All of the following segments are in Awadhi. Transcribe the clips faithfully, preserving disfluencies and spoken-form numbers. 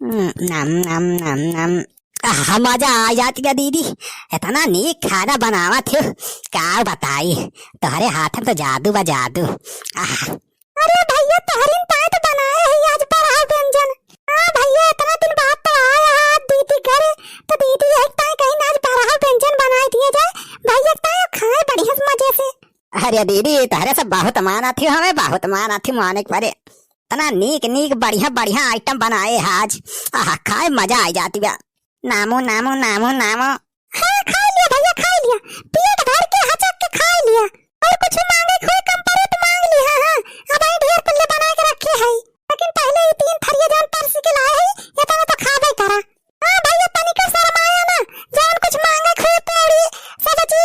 हम्म, नम, नम, नम, नम। आह, मजा आ जात बा दीदी, इतना नीक खाना बनावत हो, का बताई, तोहरे हाथ में तो जादू बा, जादू। आह। अरे भइया, तोहरिन ताई तो बनाए है आज बरहा व्यंजन। हाँ भइया, इतना दिन बाद तो आया है आज दीदी घरे, तो दीदी यही ताई कहीं आज बरहा व्यंजन बनाए दिए जाए, भइया ताई खाए बढ़िया से मजे से। अरे दीदी, तोहरे से बहुत मानत ही, हमें बहुत मानत ही, माने के परे। इतना नीक नीक बढ़िया बढ़िया item बनाए है आज। आहा, खाए मजा आ जाती बा। नामो, नामो, नामो, नामो। हाँ, खाए लिया भइया, खाए लिया। पेट भर के हचक के खाए लिया। और कुछ मांगे के होए कम परे तो मांग लिया, हाँ, हाँ। अब आई ढेर कुल्ले बनाए के रखे है। लेकिन पहले ये तीन थरिया जौन परसी के लाए है, ये तो, तो खाबे करा। हाँ भइया, तनिको शरमाया ना, जौन कुछ मांगे के होए पूरी, सब्जी,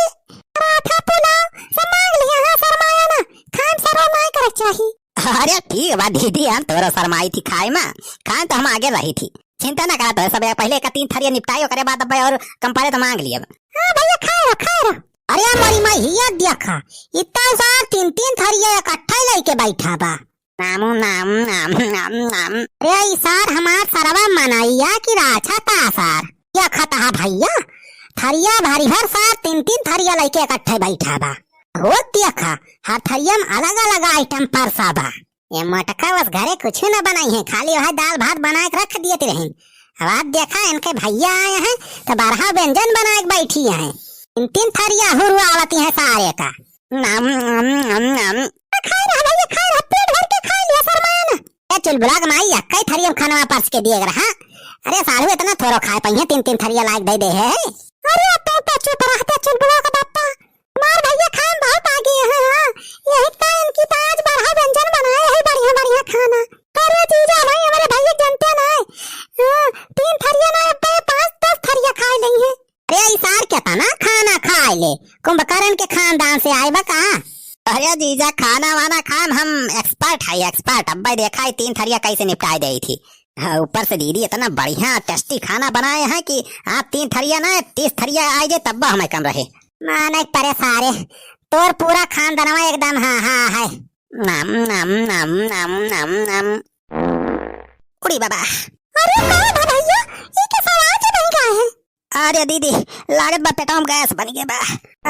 पराठा, पुलाव, सब मांग लिया, हाँ, शरमाया ना। खाए में शरम नाई करे के चाही। अरे ठीक बा दीदी, हम तोरा शरमाई थी खाए में, खाए में तो हम आगे रही थी। चिंता ना करा, तो सब पहले का तीन थरिया निपटाई, ओकरे बाद अब और कम परे तो मांग लिया। हाँ भइया, खाए रहो, खाए रहो। अरे मोरी माई, हिया देखा, इतना सार तीन तीन थरिया इकट्ठा ही लेके बैठा बा। नामू नाम नाम नाम नाम। अरे ई सार हमार सरवा मनैया की राछा ता सार। या खतहा भइया, थरिया भरी भर सार तीन तीन थरिया लेके इकट्ठे बैठा बा। होत देखा, हर थरिया में अलग अलग item परसा बा। ये मोटका बस घरे कुछ न बनाई है, खाली वह दाल भात बनाए के रख दिए रही। अब आज देखा इनके भइया आए हैं तो बरहा व्यंजन बनाए के बैठी हैं। तीन तीन थरिया हुरवावती हैं सारे का। नम, नम, नम, नम। खाए रहा भइया, खाए रहा, पेट भर के खाए लिया, शरमाया ना। ए चुलबुला के माई, एक्कै थरिया में खाना परस के दिए रहा। अरे साढ़ू, इतना थोरो खाए पाई है, तीन तीन थरिया लायक दे दे है। अरे तो, तो चुप रहा, तो चुलबुला का बापा। हमार भइया खाए में बहुत आगे हैं, हाँ। यही तो इनकी तो आज बरहा व्यंजन बनाए है, बढ़िया बढ़िया खाना। अरे जीजा भाई, हमारे भइया जनते ना है। हाँ, तीन थरिया ना, अब पाँच दस थरिया खाए नहीं है। अरे, ई सार केतना खाना खाए ले, कुंभकर्ण के खानदान से आए बा का? अरे जीजा, खाना वाना खाए में हम expert है, expert। अब्बे देखा है तीन थरिया कैसे निपटाए देई थी। हाँ, ऊपर से दीदी इतना बढ़िया tasty खाना बनाए हैं कि आप तीन थरिया ना, तीस थरिया आए जे तब हमें कम रहे। माने परे सारे, तोर पूरा खानदानवा एकदम हाँ, हाँ है। नम, नम, नम, नम, नम, नम। उड़ी बाबा। अरे का बा भइया, ई के सवाल के बन गए हैं? अरे दीदी, लागत बा पेटवा में गैस बन गया बा।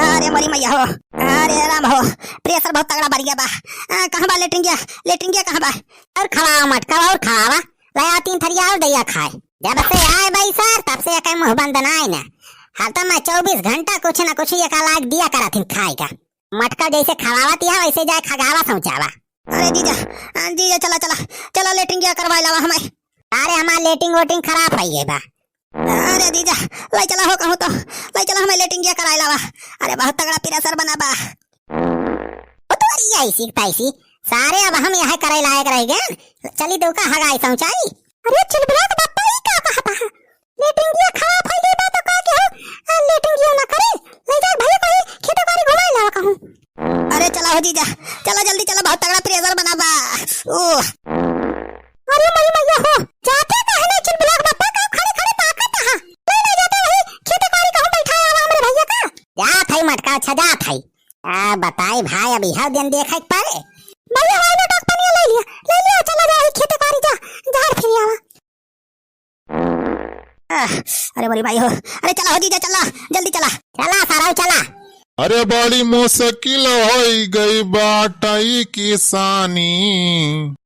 अरे मोरी मैया हो, अरे राम हो, pressure बहुत तगड़ा बढ़ गया बा। आ, कहाँ बा लेटरिंगिया? लेटरिंगिया कहाँ बा? और खड़ा मटका और खड़ा, ले आ तीन थरिया और दैया खाए। जब से आए भाई सर, तब से एकै मुंह बंद ना आए ना। हरदम मैं चउबीस घंटा कुछ ना कुछ एका लाग दिया करत हिन खाए का। मटका जैसे खवावत है, वैसे जाए खगावा सौंचावा। अरे जीजा, आ, जीजा, चला, चला, चला, लेटरिंगिया करवाए लावा हमें। अरे, हमार लेटरिंग वेटरिंग खराब है ये बा। अरे जीजा, ले चला हो कहूँ तो, ले चला हमें लेटरिंगिया कराए लावा। अरे, बहुत तगड़ा pressure बना बा। ओ तो अरे ऐसी तैसी, सारे अब हम यहाँ करे लायक रह गए। चली तो का हगाई सौंचाई। अरे चुलबुला के बप्पा, ई का कहता है? लेटरिंगिया खराब है, ले बा तो का के हो? आ, लेटरिंगिया ना करे, ले जा भैया कहीं खेतों बाड़ी घुमाए लावा कहूँ। अरे चला हो जीजा, चला जल्दी चला, बहुत तगड़ा pressure बना बा। ओह। अरे मरी मैया हो, जाते काहे ना चुलबुला के बप्पा, का खड़े खड़े ताकत हा? ले ना जाते वही खेतों बाड़ी कहूँ बैठाया हुआ हमरे भैया का। जात है मटका, अच्छा जात है। आ बताई भाई, अब यह दिन देखे के पड़े। भैया, भाई ने डॉक्टरिया ले लिया, ले लिया, चला जा, वही खेतों बाड़ी जा, झाड़ फिर आवा। आह, अरे बड़ी भाई हो, अरे चला हो जीजा, चला, जल्दी चला। चला सारा चला। अरे बड़ी मुश्किल होई गई बाटई किसानी,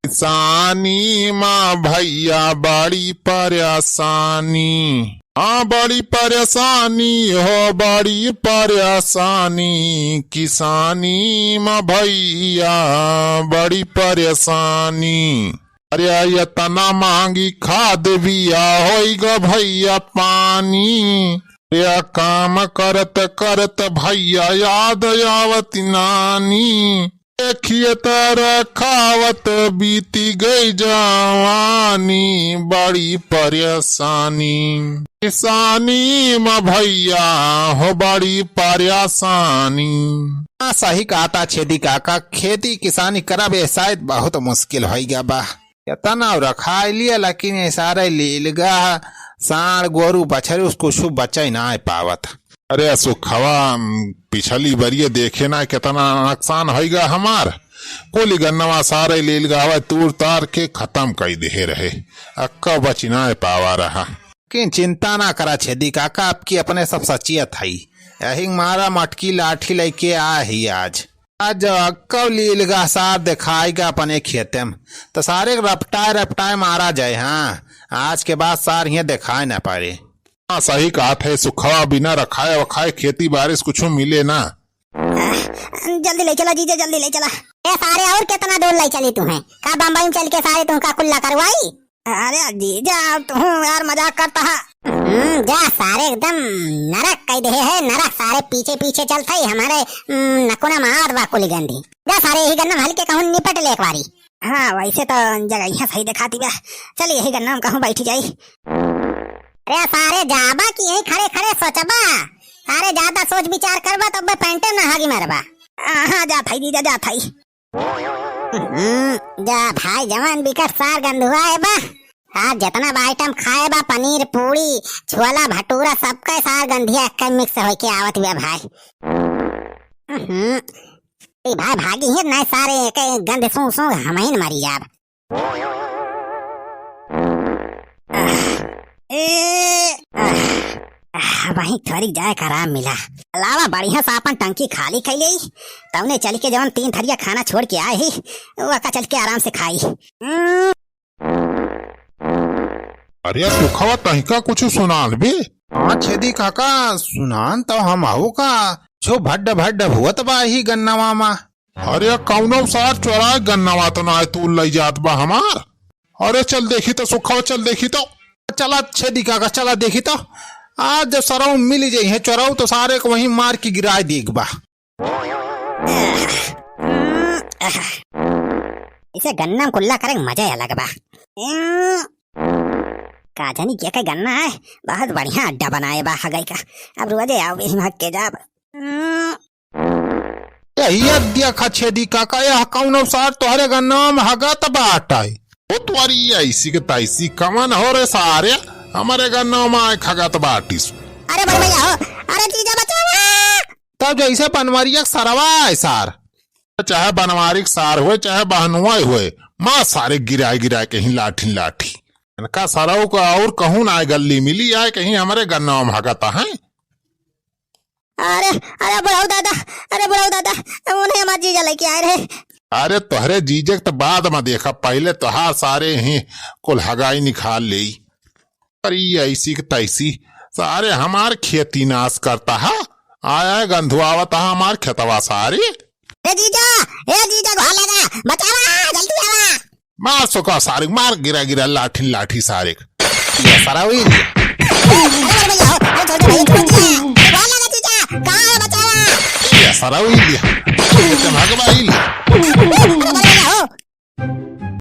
किसानी मा भैया बड़ी परेशानी। हाँ, बड़ी परेशानी हो, बड़ी परेशानी, किसानी मा भैया बड़ी परेशानी। अरे एतना महंगी खाद बिया, होई ग भैया पानी। अरे काम करत करत भैया याद आवत नानी। खेत रखावत बीती गई जवानी, बड़ी परेशानी। किसानी मा भैया हो बड़ी परेशानी। हाँ, सही कहता छेदी काका, खेती किसानी करब ये शायद बहुत मुश्किल होई गया बा। एतना रखाई लिया, लेकिन ये सारे लीलगा, साँड़, गोरू, बछरू, उसको कुछ बचे ना पावत। अरे सुखवा, पिछली बरिये देखे ना केतना नुकसान होइगा हमार। कुल गन्नवा सारे लीलगा हवा तूर तार के खतम कई देहे रहे। अक्का बचिनाए पावा रहा। किन चिंता ना करा छेदी काका, आपकी अपने सब सचियत हई। यही मारा मटकी लाठी लइके आ ही आज। आज जब अक्का लीलगा सार देखाइगा अपने खेते में, तो सारे के रपटाए रपटाए मारा जाए। हाँ, आज के बाद सार हियाँ देखाए ना पारे। हाँ, सही कहत है सुखवा, बिना रखाए वखाए खेती बारिश कुछो मिले ना। आह, जल्दी ले चला जीजा, जल्दी ले चला। ए सारे, और कितना दूर ले चली तुम्हें? का बम्बई में चल के सारे तुमका कुल्ला करवाई? अरे जीजा, तू यार मजाक करता है। हम्म, जा सारे, एकदम नरक कह दे है, नरक। सारे पीछे पीछे चलता ही हमारे, हम्म, नकुना मार बा कुली गंदी। जा सारे, यही गन्ना हल्के कहूँ निपट ले एक बारी। हाँ, वैसे तो जगहिया सही देखाती बा। चल, यही गन्ना में कहूँ बैठी जाई। अरे सारे, जाबा कि यहीं खड़े खड़े सोचबा? सारे, ज्यादा सोच विचार करबा, तब पैंटे में ना हागी मारबा। हाँ, हाँ, जात हई जीजा, जात हई। हम्म, जा भाई, जवान बिकट सार गंधुआ है बा। आज जितना बा आइटम खाए बा, पनीर, पूड़ी, छोला, भटूरा, सबका सार गंधिया एक मिक्स होके आवत हुआ भाई। हम्म, ए भाई, भागी है ना सारे, एक गंध सूं सूं हम ही न मरी जाब। ए, आह, वहीं थोड़ी जाए का आराम मिला। अलावा बढ़िया से अपन टंकी खाली कर ले, तौने चल के जवन तीन थरिया खाना छोड़ के आए ही, वो का चल के आराम से खाई। हम्म। अरे सुखवा, तहिका कुछ सुनान बे? हाँ छेदी काका, सुनान तो हम आऊ का, छो भड्ड भड्ड हुअत बा ही गन्नवा मा। अरे कौनो सार चोराए गन्नवा तो ना तू लई जात बा हमार। अरे चल देखी तो सुखवा, चल देखी तो। चला छेदी काका, चला देखी तो। आज जब सरऊ मिल जाई है चोरऊ, तो सारे को वहीं मार के गिराए देख बा। इसे गन्ना में कुल्ला करे के मजा ही अलग बा। का जानी क्या का गन्ना है, बहुत बढ़िया अड्डा बनाए बा हगई का। अब रोजे आओ, यही महक के जाब। यही देखा छेदी काका, यह कौनो सार तोहरे गन्ना में हगत बाटे। ओ तोरी ऐसी के तैसी, कमन हो रे सारे, हमारे गन्ना में आए खगत बाटिस। अरे बड़ भैया हो, अरे जीजा बचावा। तब जैसे बनवरिया के सरवा है सार। चाहे बनवारी के सार होए, चाहे बहनुआ होए, माँ सारे गिराए गिराए कहीं लाठी लाठी। इनका सरऊ का और कहूँ ना गल्ली मिली आए, कहीं हमारे गन्ना में हगत है। अरे, अरे बुढ़ऊ दादा, अरे बुढ़ऊ दादा, उन्हें हमार जीजा लेके आए रहे। अरे तोहरे जीजे के तो बाद में देखा, पहले तोहार सारे ही कुल हगाई निकाल लेई। अरे ऐसी के तैसी, सारे हमार खेती नाश करता है। आया है गंधुआवत है हमार खेतवा सारे। ए जीजा, ए जीजा, गोहा लगा, बचावा, जल्दी आवा। मार सोका सारे, मार गिरा गिरा लाठी लाठी सारे। ये सारा वही। अरे भैया, अरे छोड़ दे भैया, छोड़ दे। गोहा लगा जीजा, कहाँ है बचावा? ये सारा वही लिया। ये तो भागवा ही लिया।